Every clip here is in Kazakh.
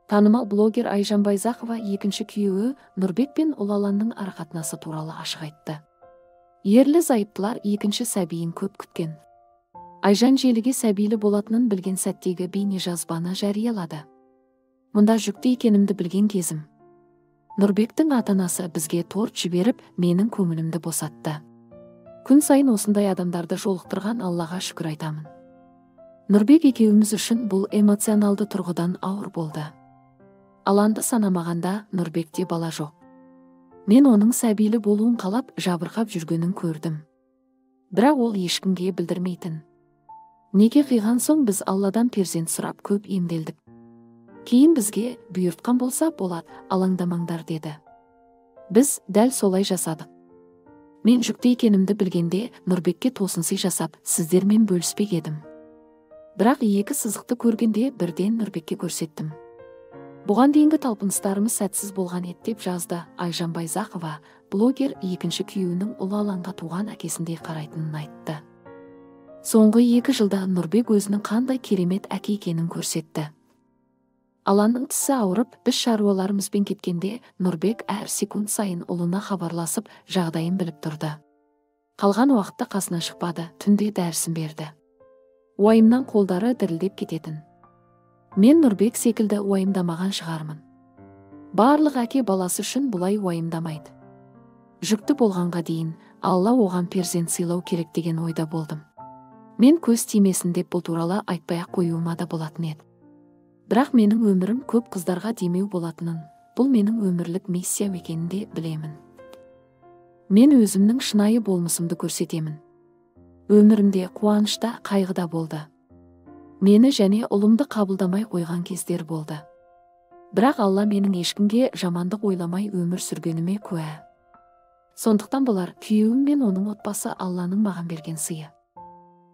Танымал блогер Айжан Байзақова екінші күйеуі Нұрбек пен ұлы Аланның арақатынасы туралы ашық айтты. Ерлі-зайыптылар екінші сәбиін көп күткен. Айжан желіге сәбилі болатынын білген сәттегі бейнежазбаны жариялады. Мұнда жүкті екенімді білген кезім. Нұрбектің ата-анасы бізге торт жіберіп, менің көңілімді босатты. Күн сайын осындай адамдарды жолықтырған Аллаға шүкір айтамын. Нұрбек екеуміз үшін бұл эмоционалды тұрғыдан ауыр болды. Аланды санамағанда Нұрбекте бала жоқ. Мен оның сәбилі болуын қалап, жабырқап жүргенін көрдім. Бірақ ол ешкімге білдірмейтін. Неке қиған соң біз Алладан перзент сұрап көп емделдік. Кейін бізге бұйыртқан болса болады, алаңдамаңдар деді. Біз дәл солай жасадық. Мен жүкті екенімді білгенде Нұрбекке тосын сый жасап, сіздермен бөліспек едім. Бірақ екі сызықты көргенде бірден Нұрбекке көрсеттім. Бұған дейінгі талпыныстарымыз сәтсіз болған еді деп жазды Айжан Байзақова, блогер екінші күйеуінің ұлы Аланға туған әкесіндей қарайтынын айтты. Соңғы 2 жылда Нұрбек өзінің қандай керемет әке екенін көрсетті. Аланның тісі ауырып, біз шаруаларымызбен кеткенде Нұрбек әр секунд сайын ұлына хабарласып, жағдайын біліп тұрды. Қалған уақытта қасынан шықпады, түнде дәрісін берді. Уайымнан қолдары дірілдеп кететін. Мен Нұрбек секілді уайымдамаған шығармын. Барлық әке баласы үшін бұлай уайымдамайды. Жүкті болғанға дейін Алла оған перзент сыйлау керек деген ойда болдым. Мен көз тимесін деп бұл туралы айтпай-ақ қоюыма да болатын еді. Бірақ менің өмірім көп қыздарға демеу болатынын, бұл менің өмірлік миссиям екенін де білемін. Мен өзімнің шынайы болмысымды көрсетемін. Өмірімде қуанышта, қайғыда болды. Мені және ұлымды қабылдамай қойған кездер болды. Бірақ Алла менің ешкімге жамандық ойламай өмір сүргеніме куә. Сондықтан болар, күйеуім мен оның отбасы Алланың маған берген сыйы.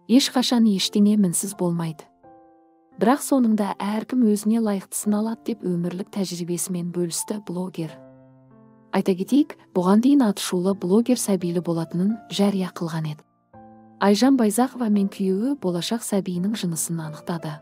Ешқашан ештеңе мінсіз болмайды. Бірақ соңында әркім өзіне лайықтысын алады деп өмірлік тәжірибесімен бөлісті блогер. Айта кетейік, бұған дейін атышулы блогер сәбилі болатынын жария қылған еді. Айжан Байзақова мен күйеуі болашақ сәбиінің жынысын анықтады.